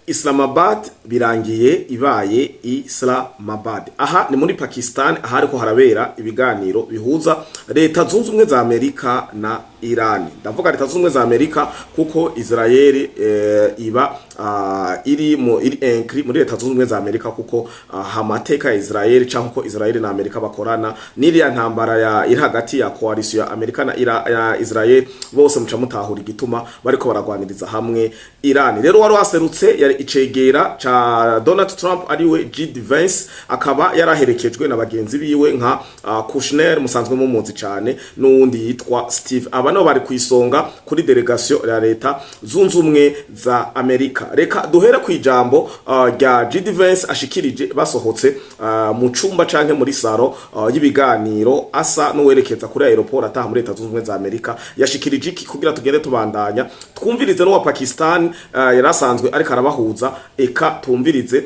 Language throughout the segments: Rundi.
Islamabad birangiye ibaye Islamabad. Aha ni muri Pakistan, ahariko harabera ibiganiro bihuza Leta Zunze Ubumwe za Amerika na Iran. Ndavuga Leta Zunze Ubumwe za Amerika kuko Israel iba iri mu iri inclus muri Leta Zunze Ubumwe za Amerika, kuko amateka ya Israel cyangwa ko Israel na Amerika bakorana, n'iriya ntambara ya iri hagati ya coalition ya Amerika na ya Israel, bose muca mutahura igituma bariko baragwaniriza hamwe Iran. Rero wari waserutse yari icegera ca Donald Trump, ariwe JD Vance, akaba yaraherekejwe na bagenzi biwe nka Kushner, musanzwe mumuzi cyane, n'uwundi yitwa Steve. Aba nabo bari kwisonga kuri délégation ya Leta Zunze Ubumwe za Amerika. Reka duhere ku ijambo rya JD Vance ashikirije basohotse mu cumba canke muri salon y'ibiganiro, asa n'uwerekeza kuri aéroport ataha muri Leta Zunze Ubumwe za Amerika. Yashikirije iki kugira tugende tubandanya twumvirize n'uwa Pakistan yarasanzwe ariko arabahuza, eka tumvirize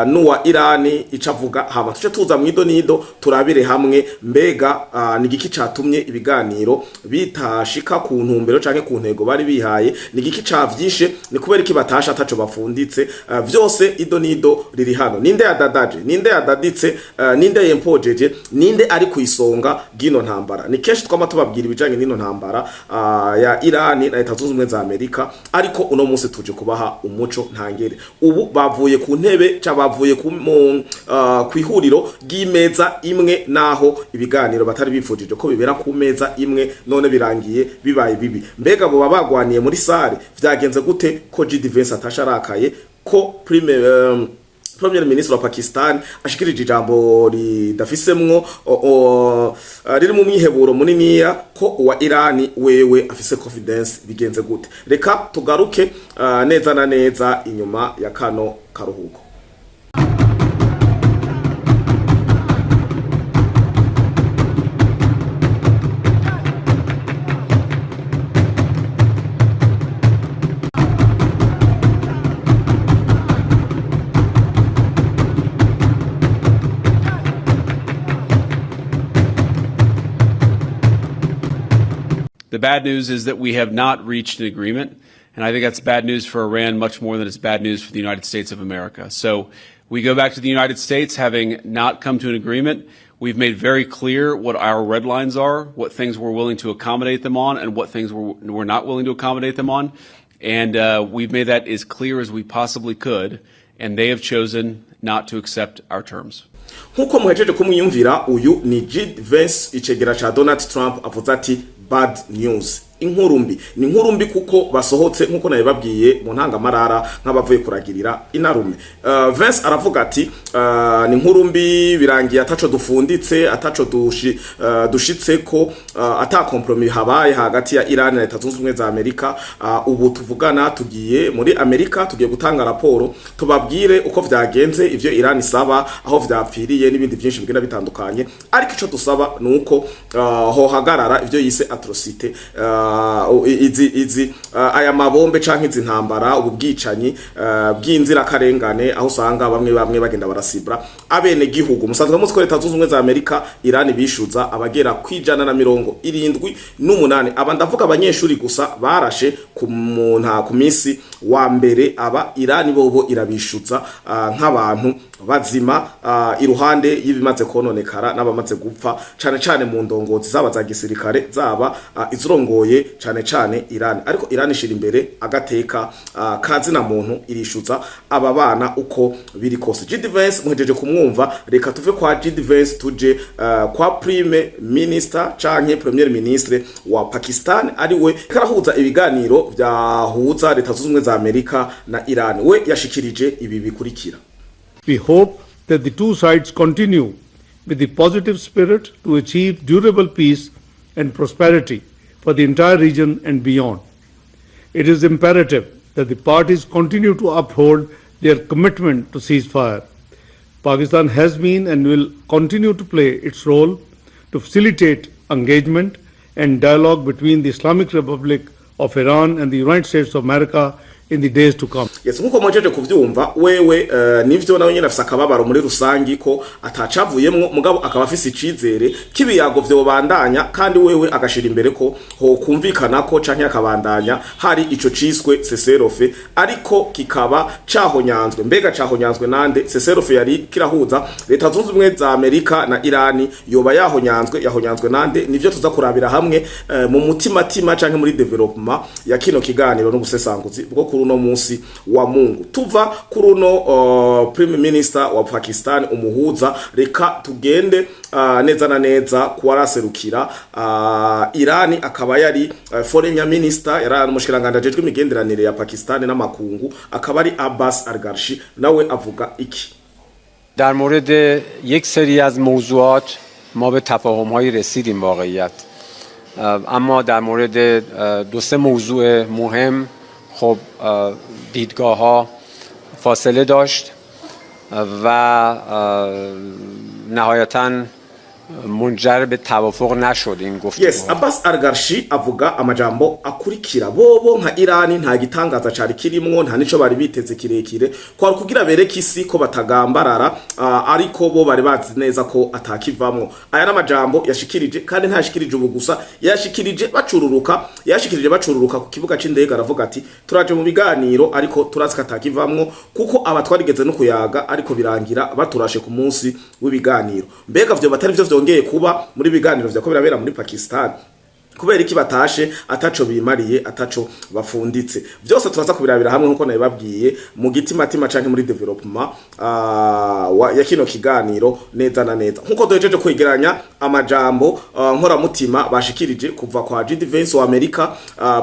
n'uwa Irani ico avuga, hama tuce tuza mwido nido turabire hamwe mbega ni igiki catumye ibiganiro bitashika ku ntumbero canke ku ntego bari bihaye, ni igiki cavyishe, ni kubera iki batasha ataco bafunditse. Vyose ido nido riri hano. Ninde yadadaje, ninde yadaditse, ninde yempojeje, ninde ari ku isonga bw'ino ntambara? Ni kenshi twama tubabwira ibijanye n'ino ntambara ya Irani na Leta Zunze Ubumwe za Amerika, ariko uno munsi tuje kubaha umuco ntangere. Ubu bavuye ku ntebe ca bavuye ku mu kwihuriro ry'imeza imwe, naho ibiganiro batari bifujije ko bibera ku meza imwe, none birangiye bibaye bibi. Mbega bo bagwaniye muri salle, vyagenze gute ko JD Vance atasharakaye, ko Premier Ministre wa Pakistan ashikirije ijambo ridafisemwo riri mu mwiheburo muniniya, ko uwa Irani wewe afise confidence? Bigenze gute? Reka tugaruke neza na neza inyuma ya kano karuhuko. The bad news is that we have not reached an agreement, and I think that's bad news for Iran much more than it's bad news for the United States of America. So we go back to the United States having not come to an agreement. We've made very clear what our red lines are, what things we're willing to accommodate them on, and what things we're not willing to accommodate them on. And we've made that as clear as we possibly could, and they have chosen not to accept our terms. Nkuko muhejeje kumwiyumvira, uyu ni JD Vance, icegera ca Donald Trump, avuze ati "Bad news", inkuru mbi. Ni inkuru mbi kuko basohotse, nkuko nabibabwiye mu ntangamarara, nk'abavuye kuragirira inarume. Vance aravuga ati ni inkuru mbi, birangiye ataco dufunditse, ataco dushitse ko ata compromis habaye hagati ya Iran na Leta Zunze Ubumwe za Amerika. Ubu tuvugana tugiye muri Amerika, tugiye gutanga raporo, tubabwire uko vyagenze, ivyo Iran isaba, aho vyapfiriye n'ibindi byinshi bigenda bitandukanye, ariko ico dusaba nuko hohagarara ivyo yise atrocité, izi aya mabombe canke izi ntambara, ubu bwicanyi bw'inzirakarengane, aho usanga bamwe bamwe bagenda barasibra abene gihugu. Musanzwe muzi ko Leta Zunze Ubumwe za Amerika Iran bishuza abagera ku 178. Aba ndavuga abanyeshuri gusa barashe ku muntu ku minsi wa mbere. Aba Iran bobo irabishuza nk'abantu bazima, iruhande y'ibimaze kononekara n'abamaze gupfa, cane cane mu ndongozi zaba za gisirikare, zaba izirongoye cane cane Iran. Ariko Iran ishira imbere agateka kazina muntu, irishuza aba bana uko biri kose. JD Vance muhejeje kumwumva. Reka tuve kwa JD Vance tuje kwa Prime Minister canke Premier Ministre wa Pakistan, ariwe karahuza ibiganiro vyahuza Leta Zunze Ubumwe za Amerika na Iran. We yashikirije ibi bikurikira. We hope that the two sides continue with the positive spirit to achieve durable peace and prosperity for the entire region and beyond. It is imperative that the parties continue to uphold their commitment to ceasefire. Pakistan has been and will continue to play its role to facilitate engagement and dialogue between the Islamic Republic of Iran and the United States of America in the days to come. Yes, nkuko muhejeje kuvyumva, wewe nivyo, nawe nyene afise akababaro muri rusangi ko atacavuyemwo, mugabo akaba afise icizere k'ibiyago vyobandanya, kandi wewe agashira imbere ko hokumvikana ko canke akabandanya hari ico ciswe cessez-le-feu, ariko kikaba cahonyanzwe. Mbega cahonyanzwe nande? Cessez-le-feu yari kirahuza Leta Zunze Ubumwe za Amerika na Irani yoba yahonyanzwe, yahonyanzwe nande? Nivyo tuza kurabira hamwe mu mutimatima canke muri développement ya kino kiganiro n'ubusesanguzi bwo kuri uno munsi wa Mungu. Tuva kuri uno Prime Minister wa Pakistan umuhuza, reka tugende neza na neza kuwaraserukira Irani, akaba yari foreign minister, yari umushikiranganje ajejwe imigenderanire ya Pakistan n'amakungu, akaba ari Abbas Araghchi. Nawe avuga iki? در مورد یک سری از موضوعات ما به تفاهم‌هایی رسیدیم واقعیت، اما در مورد دو سه موضوع مهم خب دیدگاه ها فاصله داشت و نهایتا منجر به توافق نشد این گفتگوها. Yes, Abbas Araghchi avuga amajambo akurikira: bobo nka Irani nta gitangaza cari kirimwo, nta nico bari biteze kirekire, kwari kugira bereke isi ko batagambarara, ariko bo bari bazi neza ko atakivamwo. Aya n'amajambo yashikirije, kandi ntashikirije ubu gusa, yashikirije bacururuka, yashikirije bacururuka ku kibuga c'indege. Aravuga ati: "Turaje mu biganiro, ariko turazi ko atakivamwo, kuko aba twarigeze no kuyaga, ariko birangira baturashe ku munsi w'ibiganiro." Mbega vyo batari vyo vyongeye kuba muri biganiro vyako birabera muri Pakistan? Kubera iki batashe ataco bimariye, ataco bafunditse? Vyose turaza kubirabira hamwe nkuko nabibabwiye mu gitimatima canke muri développement ya kino kiganiro neza na neza, nkuko duhejeje kwegeranya amajambo nkoramutima bashikirije kuva kwa JD Vance wa Amerika,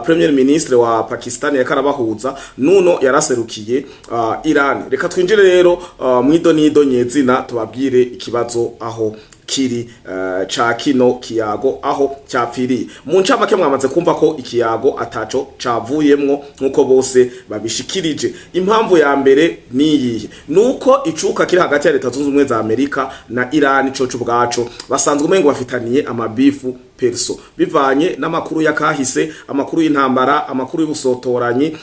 Premier Ministre wa Pakistan yakarabahuza, nuno yaraserukiye Iran. Reka twinjire rero mwido nido nyezina, tubabwire ikibazo aho kiri ca kino kiyago aho cyapfiriye. Mu ncamake, mwamaze kumva ko ikiyago ataco cavuyemwo nkuko bose babishikirije. Impamvu ya mbere niyihe? Nuko icuka kiri hagati ya Leta Zunze Ubumwe za Amerika na Iran coco ubwaco basanzwe umengo bafitaniye amabifu perso, bivanye n'amakuru yakahise, amakuru y'intambara, amakuru y'ubusotoranyi,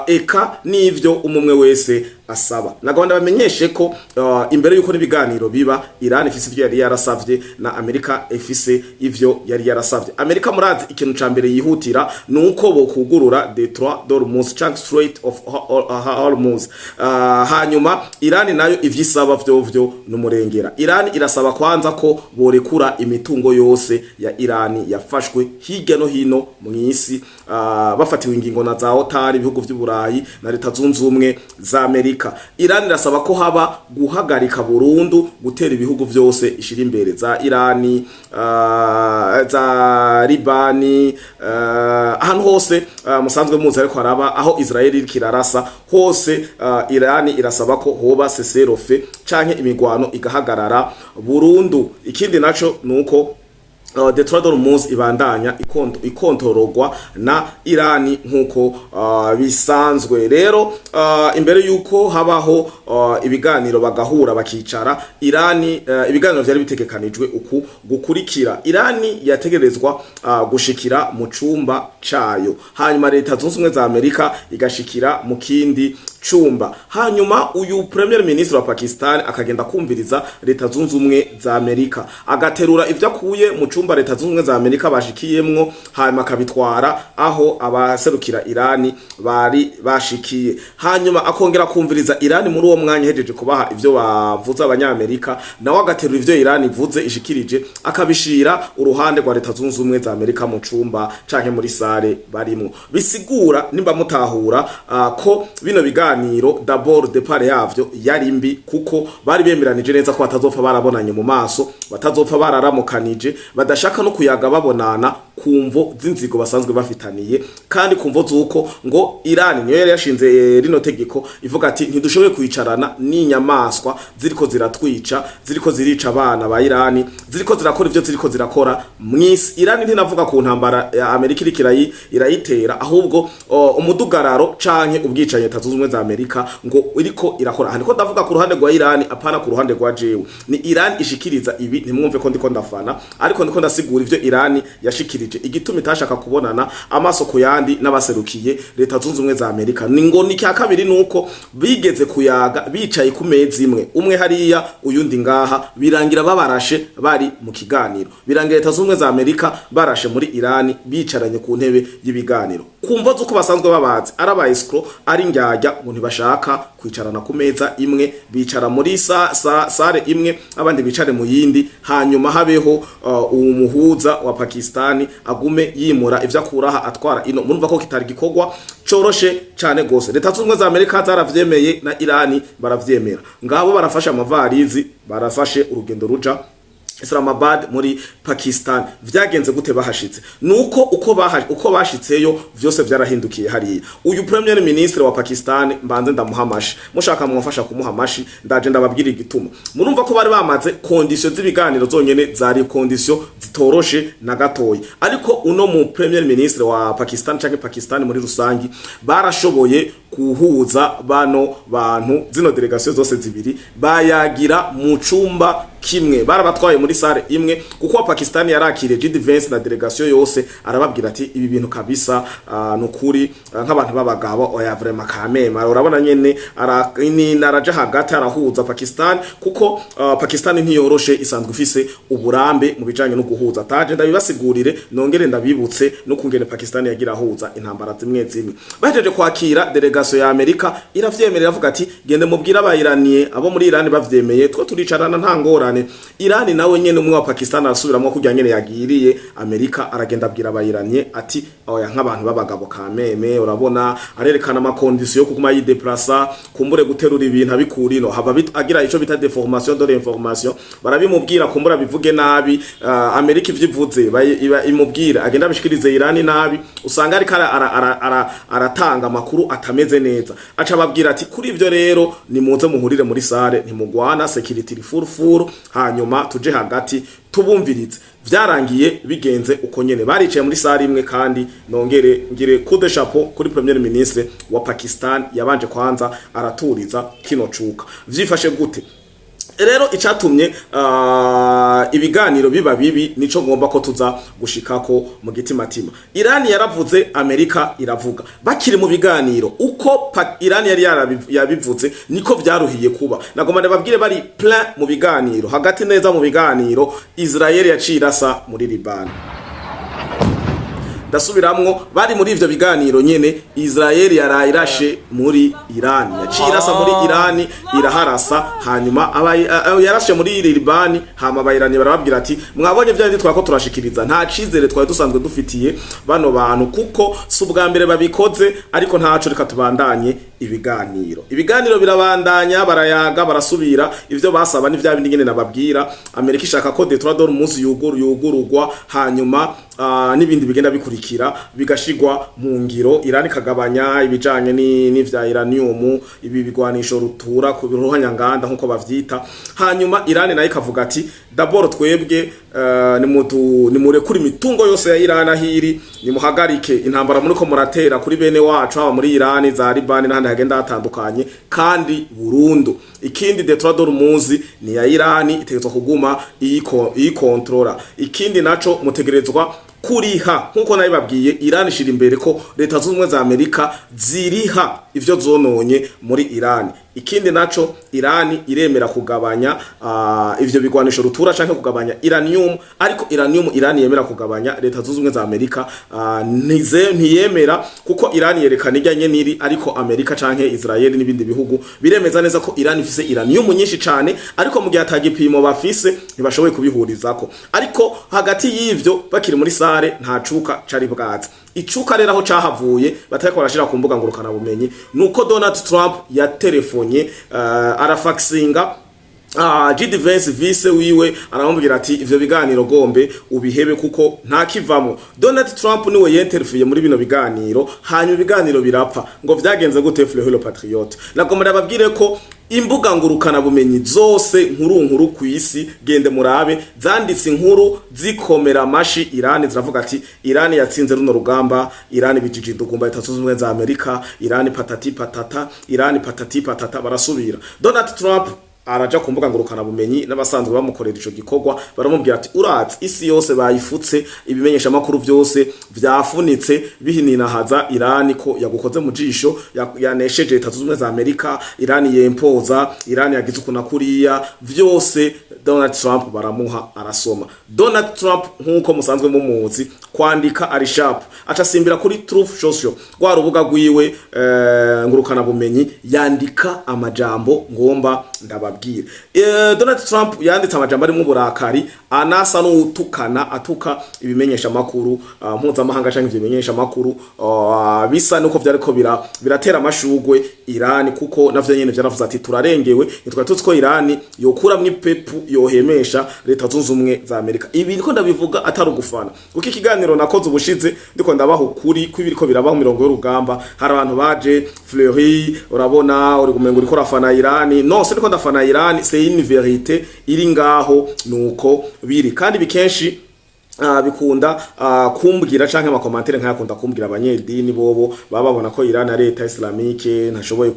eka n'ivyo umumwe wese asaba. Nagomba bamenyeshe ko imbere yuko n'ibiganiro biba, Iran ifise ivyo yari yarasavye na Amerika ifise ivyo yari yarasavye. Amerika, murazi, ikintu ca mbere yihutira nuko bokugurura Détroit d'Hormuz canke Strait of Hormuz. Hanyuma Iran nayo ivyisaba vyovyo n'umurengera. Iran irasaba kwanza ko borekura imitungo yose ya Iran yafashwe hirya no hino mw'isi, bafatiwe ingingo na za OTAN, ibihugu vy'Uburayi na Leta Zunze Ubumwe za Amerika. Iran irasaba ko haba guhagarika burundu gutera ibihugu vyose ishira imbere za Irani, za Libani, ahantu hose musanzwe muzi ariko haraba aho Israel iriko irarasa hose. Irani irasaba ko hoba cessez-le-feu canke imigwano igahagarara burundu. Ikindi naco nuko Détroit d'Hormuz ibandanya ikontorogwa na Irani nkuko bisanzwe. Rero imbere yuko habaho ibiganiro bagahura bakicara, Irani ibiganiro vyari bitegekanijwe uku gukurikira: Irani yategerezwa gushikira mu cumba cayo, hanyuma Leta Zunze Ubumwe za Amerika igashikira mu kindi cumba, hanyuma uyu Premier Ministre wa Pakistan akagenda kumviriza Leta Zunze Ubumwe za Amerika, agaterura ivyo akuye mu cumba Leta Zunze Ubumwe za Amerika bashikiyemwo, hanyuma akabitwara aho abaserukira Irani bari bashikiye, hanyuma akongera kumviriza Irani muri uwo mwanya hejeje kubaha ivyo bavuze abanyamerika, nawe agaterura ivyo Irani ivuze ishikirije, akabishira uruhande rwa Leta Zunze Ubumwe za Amerika mu cumba canke muri salle barimwo. Bisigura, nimba mutahura, ko bino biganiro d'abord départ yavyo yari mbi, kuko bari bemeranije neza ko batazopfa barabonanye mu maso, batazopfa bararamukanije, badashaka no kuyaga babonana ku mvo z'inzigo basanzwe bafitaniye, kandi ku mvo z'uko ngo Iran niyo yari yashinze rino tegeko, ivuga ati: "Ntidushoboye kwicarana n'inyamaswa ziriko ziratwica, ziriko zirica abana ba Irani, ziriko zirakora ivyo ziriko zirakora mw'isi." Irani ntinavuga ku ntambara ya Amerika iriko irayitera, ahubwo umudugararo canke ubwicanyi Leta Zunze Ubumwe za Amerika ngo iriko irakora. Aha ndiko ndavuga ku ruhande rwa Irani, apana ku ruhande rwa jewe. Ni Irani ishikiriza ibi, ntimwumve ko ndiko ndafana, ariko ndiko ndasigura ivyo Irani yashikirije. Yarasigurije igituma itashaka kubonana amaso ku yandi n'abaserukiye Leta Zunze Ubumwe za Amerika. Ni ngo ni cya kabiri, nuko bigeze kuyaga bicaye ku meza imwe, umwe hariya uyundi ngaha, birangira babarashe bari mu kiganiro. Birangira Leta Zunze Ubumwe za Amerika barashe muri Irani bicaranye ku ntebe y'ibiganiro. Kumva z'uko basanzwe babazi ari aba escrocs, ari ndyarya, ngo ntibashaka kwicarana ku meza imwe. Bicara muri salle imwe, abandi bicare mu yindi, hanyuma habeho umuhuza wa Pakistani agume yimura ivyo akuraha atwara ino. Murumva ko kitari gikorwa coroshe cane gose. Leta Zunze Ubumwe za Amerika zaravyemeye na Irani baravyemera. Ngabo barafashe amavarizi, barafashe urugendo ruja Islamabad muri Pakistan. Vyagenze gute bahashitse? Nuko uko bashitseyo vyose vyarahindukiye hariya. Uyu premier ministre wa Pakistan, mbanze ndamuhamashi, mushaka mwafasha kumuhamashi, ndaje ndababwira igituma. Murumva ko bari bamaze conditions z'ibiganiro zonyene zari conditions zitoroshe na gatoyi, ariko uno mu premier ministre wa Pakistan canke Pakistan muri rusangi barashoboye kuhuza bano bantu, zino délégation zose zibiri bayagira mu cumba kimwe, barabatwaye muri salle imwe, kuko wa Pakistan yarakiriye JD Vance na délégation yose, arababwira ati: "Ibi bintu kabisa, nukuri, nk'abantu b'abagabo, oya, vraiment kamema." Urabona nyene ara ni naraja hagati arahuza Pakistan, kuko Pakistan ntiyoroshe, isanzwe ifise uburambe mu bijanye no guhuza. Taje ndabibasigurire, nongere ndabibutse no kungene Pakistan yagira ahuza intambara zimwe zimwe. Bahejeje kwakira délégation ya Amerika, iravyemerera, avuga ati: "Gende mubwira abayiraniye, abo muri Iran bavyemeye, two turicarana nta ngorane." Irani nawe nyene, umwe wa Pakistan arasubiramwo kurya nyene yagiriye Amerika, aragenda abwira abayiraniye ati: "Oya, nk'abantu b'abagabo kameme." Urabona arerekana ama conditions yo kuguma yideplasa, kumbure guterura ibintu abikura ino, hava agira ico bita déformation de l'information. Barabimubwira, kumbura bivuge nabi, Amerika ivyo ivuze imubwira agenda abishikirize Irani nabi, usanga ariko aratanga amakuru atameze neza. Aca ababwira ati: "Kuri ivyo rero nimuze muhurire muri salle, ntimugwana, security iri full full, hanyuma tuje hagati tubumvirize." Vyarangiye bigenze uko nyene, baricaye muri salle imwe. Kandi nongere ngire coup de chapeau kuri premier ministre wa Pakistan, yabanje kwanza araturiza kino cuka. Vyifashe gute rero? Icatumye ibiganiro biba bibi nico ngomba ko tuza gushikako mu gitimatima. Irani yaravuze, Amerika iravuga. Bakiri mu biganiro, uko Irani yari yabivuze niko vyaruhiye kuba. Nagomba ndababwire, bari plein mu biganiro, hagati neza mu biganiro, Israel yaciye irasa muri Liban. Ndasubiramwo, bari muri ivyo biganiro nyene, Israel yaraye irashe muri Iran, yaciye irasa muri Iran, iraharasa. Hanyuma yarashe muri Libani, hama abayirani barababwira ati: "Mwabonye vya bindi twako turashikiriza, nta cizere twari dusanzwe dufitiye bano bantu, kuko si ubwa mbere babikoze, ariko ntaco, reka tubandanye ibiganiro." Ibiganiro birabandanya, barayaga, barasubira. Ivyo basaba ni vya bindi nyene nababwira. Amerika ishaka ko Détroit d'Ormuz yugururwa, hanyuma n'ibindi bigenda bikurikira bigashigwa mu ngiro. Iran ikagabanya ibijanye n'ivya uranium, ibi bigwanisho rutura ku ruhanyanganda nkuko bavyita. Hanyuma Iran nayo ikavuga ati: "D'abord twebwe, nimurekure imitungo yose ya Iran ahiri, nimuhagarike intambara muriko muratera kuri bene wacu, haba muri Iran, za Liban n'ahandi hagenda hatandukanye, kandi burundu. Ikindi, Détroit d'Ormuz ni ya Iran, itegerezwa kuguma iyikontrola. Ikindi naco, mutegerezwa kuriha." Nkuko nabibabwiye, Iran ishira imbere ko Leta Zunze Ubumwe za Amerika ziriha ivyo zononye muri Iran. Ikindi naco, Iran iremera kugabanya ivyo bigwanisho rutura canke kugabanya uranium, ariko uranium Iran yemera kugabanya, Leta Zunze Ubumwe za Amerika ntiyemera, kuko Iran yerekana ijyanye niri, ariko Amerika canke Israel n'ibindi bihugu biremeza neza ko Iran ifise uranium nyinshi cane, ariko mu gihe atagipimo bafise ntibashoboye kubihurizako. Ariko hagati y'ivyo, bakiri muri salle, nta cuka cari bwaza. Icuka rero aho cahavuye batariko barashira ku mbuga ngurukana bumenyi, nuko Donald Trump yatelefonye, arafaxinga JD Vance, vice wiwe, aramubwira ati: "Ivyo biganiro gombe ubihebe kuko nta kivamo." Donald Trump niwe yenterfiye muri bino biganiro, hanyuma ibiganiro birapfa. Ngo vyagenze gute? Fleur Patriote, nagomba ndababwire ko imbuga ngurukana bumenyi zose nkuru nkuru ku isi, gende murabe, zanditse inkuru zikomera amashi Irani, ziravuga ati: "Irani yatsinze runo rugamba, Irani bijije indugumba Leta Zunze Ubumwe za Amerika, Irani patati patata, Irani patati patata." Barasubira Donald Trump. Araja ku mbuga ngurukana bumenyi, n'abasanzwe bamukorera ico gikorwa baramubwira ati: "Uratse isi yose bayifutse, ibimenyesha makuru vyose vyafunitse bihininahaza Irani ko yagukoze mu jisho, yanesheje Leta Zunze Ubumwe za Amerika, Irani yempoza, Irani yagize ukuna kuriya." Vyose Donald Trump baramuha arasoma. Donald Trump, nk'uko musanzwe mumuzi, kwandika ari sharp, aca asimbira kuri Truth Social, rwa rubuga rwiwe ngurukana bumenyi, yandika amajambo ngomba ndababwira. Donald Trump yanditse amajambo arimo uburakari, anasa n'utukana, atuka ibimenyesha makuru mpuzamahanga canke ivyo bimenyesha makuru bisa nuko vyariko biratera amashugwe Irani, kuko navyo nyene vyaravuze ati: "Turarengewe, nitwa tuzi ko Irani yokuramwo ipepu yohemesha Leta Zunze Ubumwe za Amerika." Ibi niko ndabivuga atari ugufana, kuko ikiganiro nakoze ubushize ndiko ndabaha ukuri kw'ibiriko birabaho mirongo y'urugamba. Hari abantu baje: "Fleury, urabona uri kumenga uriko urafana Irani." No, siniko ndafana Irani, c'est une vérité iri ngaho, nuko biri. Kandi bikenshi bikunda kumbwira canke ama commentaires nkayakunda kumbwira abanyedini, bobo baba babona ko Iran ari leta islamique, ntashoboye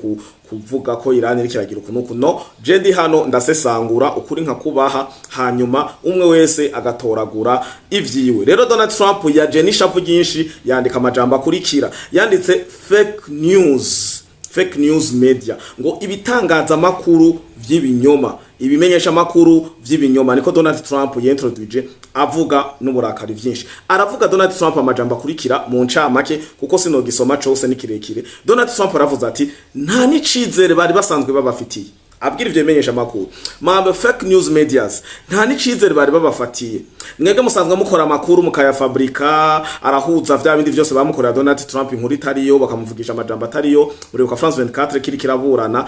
kuvuga ko Iran iri kiragira uku nuku. No, je ndi hano ndasesangura ukuri nkakubaha, hanyuma umwe wese agatoragura ivyiwe. Rero Donald Trump yaje n'ishavu ryinshi, yandika amajambo akurikira. Yanditse: "Fake news, fake news media", ngo ibitangazamakuru vy'ibinyoma, ibimenyesha makuru vy'ibinyoma. Niko Donald Trump yintroduce, avuga n'uburakari vyinshi. Aravuga Donald Trump amajambo akurikira mu ncamake, kuko sinogisoma cose, ni kirekire. Donald Trump aravuze ati nta n'icizere bari basanzwe babafitiye, abwira ivyo bimenyesha makuru mambe fake news medias, nta n'icizere bari babafatiye, mwebwe musanzwe mukora amakuru mukayafabrika. Arahuza vya bindi vyose bamukorera Donald Trump, inkuru itariyo, bakamuvugisha amajambo atariyo. Uribuka France 24 kiri kiraburana,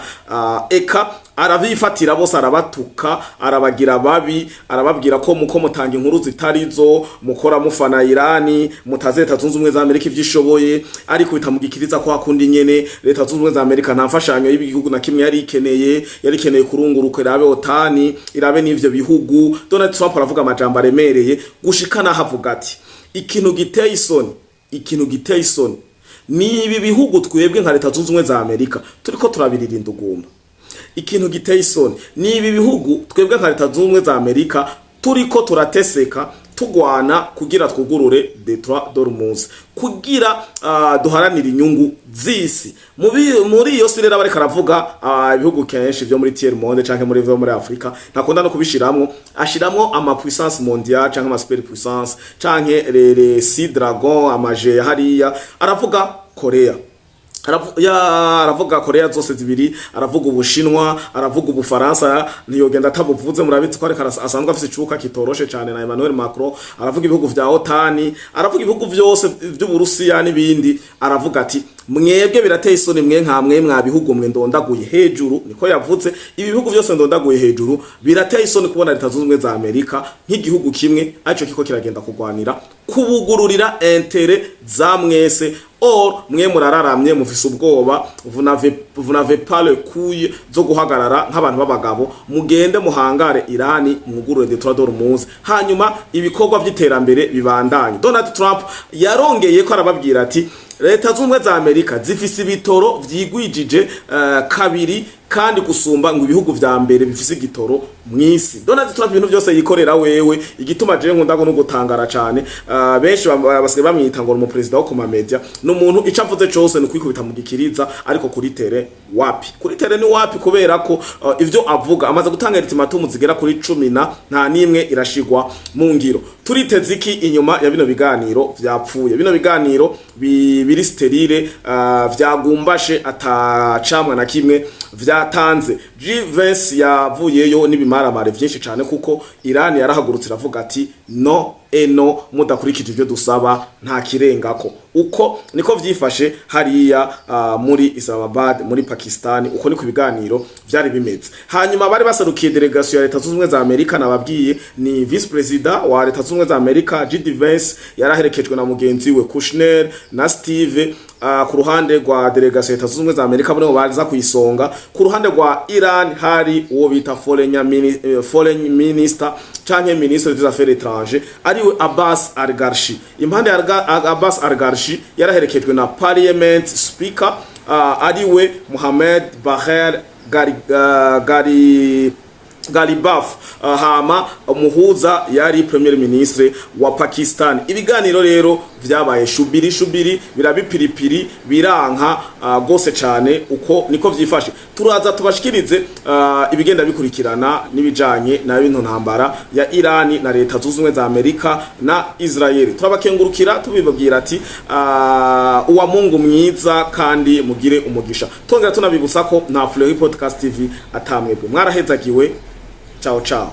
eka arabifatira bose, arabatuka, arabagira babi, arababwira ko muko mutanga inkuru zitarizo, mukora mufana Irani, mutaze Leta Zunze Ubumwe za Amerika ivyishoboye. Ariko bitamugikiriza ko hakundi nyene Leta Zunze Ubumwe za Amerika nta mfashanyo y'ibihugu na kimwe yari ikeneye, yari ikeneye kurunguruka irabe OTAN, irabe n'ivyo bihugu. Donald Trump aravuga amajambo aremereye, gushika naho avuga ati: "Ikintu giteye isoni, ikintu giteye isoni ni ibi bihugu twebwe nka Leta Zunze Ubumwe za Amerika turiko turabiririnda ugumba. Ikintu giteye isoni ni ibi bihugu twebwe nka Leta Zunze Ubumwe za Amerika turiko turateseka, tugwana kugira twugurure Détroit d'Ormuz, kugira duharanire inyungu z'isi." Muri iyo si rero bariko aravuga ibihugu kenshi vyo muri tiers monde canke muri vyo muri Afrika, ntakunda no kubishiramwo, ashiramwo ama puissance mondiale canke ama super puissance canke les six dragons, amaje hariya. Aravuga Korea, aravuga Korea zose zibiri, aravuga Ubushinwa, aravuga Ubufaransa, ntiyogenda atabuvuze, murabizi ko ariko asanzwe afise icuka kitoroshe cane na Emmanuel Macron. Aravuga ibihugu vya OTAN, aravuga ibihugu vyose vy'Uburusiya n'ibindi. Aravuga ati: "Mwebwe birateye isoni, mwe nka mwe mwa bihugu mwe ndondaguye hejuru." Niko yavuze: "Ibi bihugu byose ndondaguye hejuru, birateye isoni kubona Leta Zunze Ubumwe za Amerika nk'igihugu kimwe arico kiko kiragenda kugwanira kubugururira intérêts za mwese, or mwe murararamye, mufise ubwoba, vous n'avez pas le couille zo guhagarara nk'abantu b'abagabo, mugende muhangare Irani, mwugurure Détroit d'Ormuz, hanyuma ibikorwa vy'iterambere bibandanye." Donald Trump yarongeye ko arababwira ati Leta Zunze Ubumwe za Amerika zifise ibitoro vyigwijije kabiri kandi gusumba ngo ibihugu vya mbere bifise igitoro mw'isi. Donald Trump ibintu byose yikorera wewe. Igituma je nkunda no gutangara cane, benshi basigaye bamwita ngo ni umuperezida wo ku mamedia, ni umuntu ico avuze cose ni kwikubita mu gikiriza, ariko kuri terrain wapi, kuri terrain ni wapi, kubera ko ivyo avuga, amaze gutanga ultimatum zigera kuri 10 na nta nimwe irashigwa mu ngiro. Turiteze iki inyuma ya bino biganiro vyapfuye, bino biganiro biri stérile, vyagumbashe, atacamwa na kimwe vyatanze? G20 yavuyeyo n'ibimaramare vyinshi cane, kuko Iran yarahagurutse iravuga ati: "No eno, mudakurikije ivyo dusaba nta kirengako." Uko niko vyifashe hariya muri Islamabad muri Pakistan. Uko niko ibiganiro vyari bimeze. Hanyuma bari basarukiye délégation ya Leta Zunze Ubumwe za Amerika, nababwiye ni vice président wa Leta Zunze Ubumwe za Amerika JD Vance, yaraherekejwe na mugenzi we Kushner na Steve. Ku ruhande rwa délégation ya Leta Zunze Ubumwe za Amerika bo baza kuyisonga. Ku ruhande rwa Iran hari uwo bita foreign minister canke ministre des affaires étrangères, ariwe Abbas Araghchi. Impande ya Abbas Araghchi yaraherekejwe na parliament speaker, ariwe Mohamed Bagher. Gari Ghalibaf. Hama umuhuza yari premier ministre wa Pakistan. Ibiganiro rero vyabaye shubiri shubiri, birabipiripiri, biranka gose cane. Uko niko vyifashe. Turaza tubashikirize ibigenda bikurikirana n'ibijanye na bino ntambara ya Irani na Leta Zunze Ubumwe za Amerika na Israel. Turabakengurukira, tubibabwira ati uwa Mungu mwiza kandi mugire umugisha. Tongera tunabibutsa ko nta Fleury Podcast TV atamwebwe. Mwarahezagiwe. Ciao ciao.